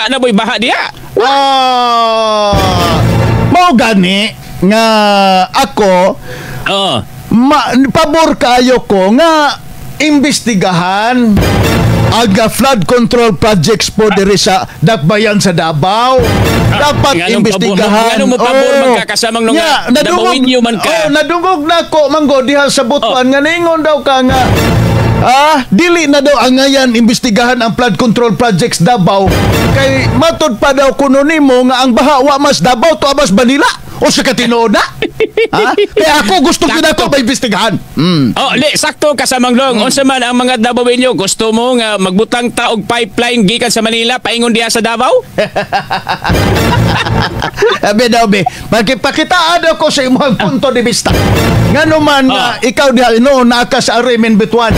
Wa na boy baha diha. Ah, mao gani nga ako pabor kayo ko nga imbestigahan ang flood control projects po diri sa Dakbayan sa Davao. Dapat Nganong imbestigahan. Nganong mo pabor magkakasamang nung Nya, nadungog, Dabawenyo man ka? Oh, nadungog na ko manggo diha sa Butuan nga ningon daw ka nga dili na daw angayan imbestigahan ang flood control projects Davao kay matod pa daw kuno nimo nga ang baha wa mas Davao to mas Manila o sa katinuod na. Ha? Kaya ako gusto gyud ako maimbestigahan. Oh, li, sakto kasamang long. Unsa man ang mga Dabawenyo, gusto mo nga magbutang ta og pipeline gikan sa Manila paingon diha sa Davao? Abi daw be, magkipakitaan daw ko sa imong punto de vista. Ngano man nga ikaw diha noon naa ka sa Arimen Butuan.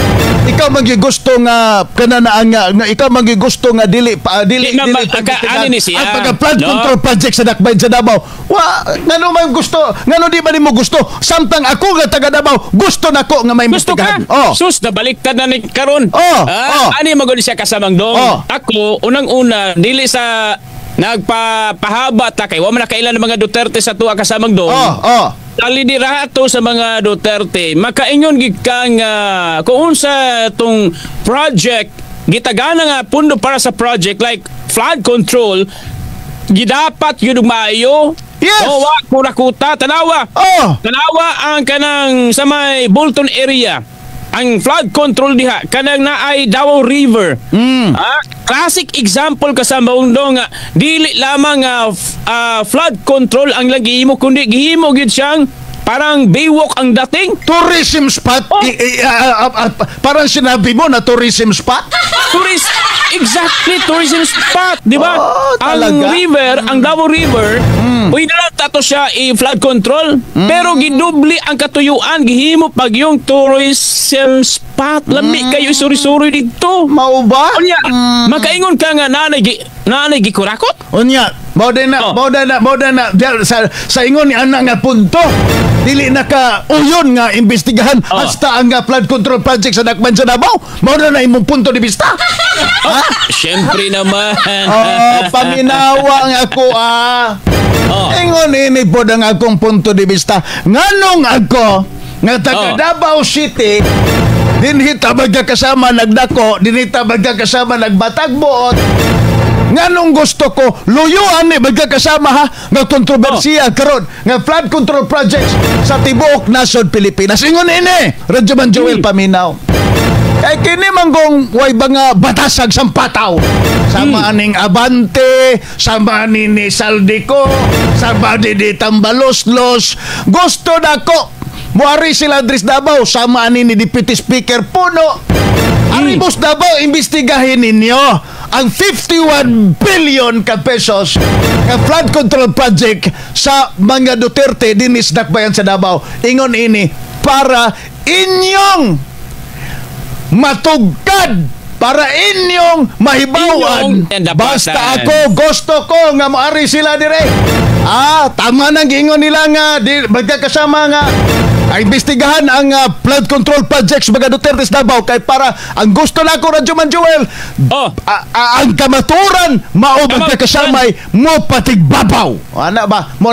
Ikaw magigusto nga kana na nga, nga ikaw magigusto nga dili pa dili Di, dili ani ni siya, ang pagka flood no? control project sa Dakbayan sa Davao. Wa ngano man gusto, ngano di ba nimo gusto? Samtang ako nga taga Davao, gusto nako nga may Gusto ka? imbestigahan. Oh. Sus, nabaliktad na ni karon. Oh, Ah, oh. Ani magod siya kasamang dong. Oh. Ako, unang-una, dili sa nagpapahaba ta kay wa man nakailan ng mga Duterte sa tuwa kasamang dong. Oh. Ang liderato sa mga Duterte, makaingon gid ka nga kung unsa tong project gitagana nga pundo para sa project like flood control, gidapat yun og maayo. Yes. O wa kurakuta, tanawa. Tanawa ang kanang sa may Bolton area. Ang flood control diha kanang naay Davao River. Ah, classic example ka sa maundong nga dili lamang nga flood control ang lang gihimo kundi gihimo gyud siyang parang Baywalk ang dating. Tourism spot. Oh. Parang sinabi mo na tourism spot. Tourist, exactly, tourism spot, di ba? Oh, Ang talaga? River, ang Davao River, uy na tato siya i-flood control. Pero gidubli ang katuyuan, gihimo pag yung tourism spot. Lami kayo isuri-suri dito. Mao ba? Unya, makaingon ka nga nanay gikurakot? Unya, mao din na, Oh. mao din na, mao din na, sa ingon ni ana nga punto, dili na ka uyon nga imbestigahan Oh. hasta ang nga flood control project sa Dakban sa Davao. Mao na na imong punto de vista. Oh, syempre naman. Oh, paminawa nga ako ah. Oh. Ingon ini pod ang akong punto de vista. Nganong ako nga taga Davao City, dinhi ta magkakasama nagdako, dinhi ta magkakasama nagbatagbuot. Nganong gusto ko luyuan ni magkakasama ha nga kontrobersiya karon nga flood control projects sa tibuok nasod Pilipinas. Ingon ini, Radyo Man Joel Paminaw. Kay kini manggong way ba nga batasag sampataw. Sama aning Abante, sama ni ni Zaldy Co, sama ni ni Tambaloslos. Gusto nako muari sila diri sa Davao, sama ani ni Deputy Speaker Puno. Aribos Davao, imbestigahin ninyo ang 51 billion ka pesos nga flood control project sa mga Duterte dinis Dakbayan sa Davao. Ingon ini para inyong matugkad, para inyong mahibawan. Inyong dapatan. Basta ako gusto ko nga moari sila dire. Ah, tama nang giingon nila nga di, magkakasama nga ay imbestigahan ang flood control projects mga Duterte sa Davao kay para ang gusto nako, Radyo Man Joel, Oh. ang kamaturan mao Kamaturan. magkakasamay mo patigbabaw ana ba mo.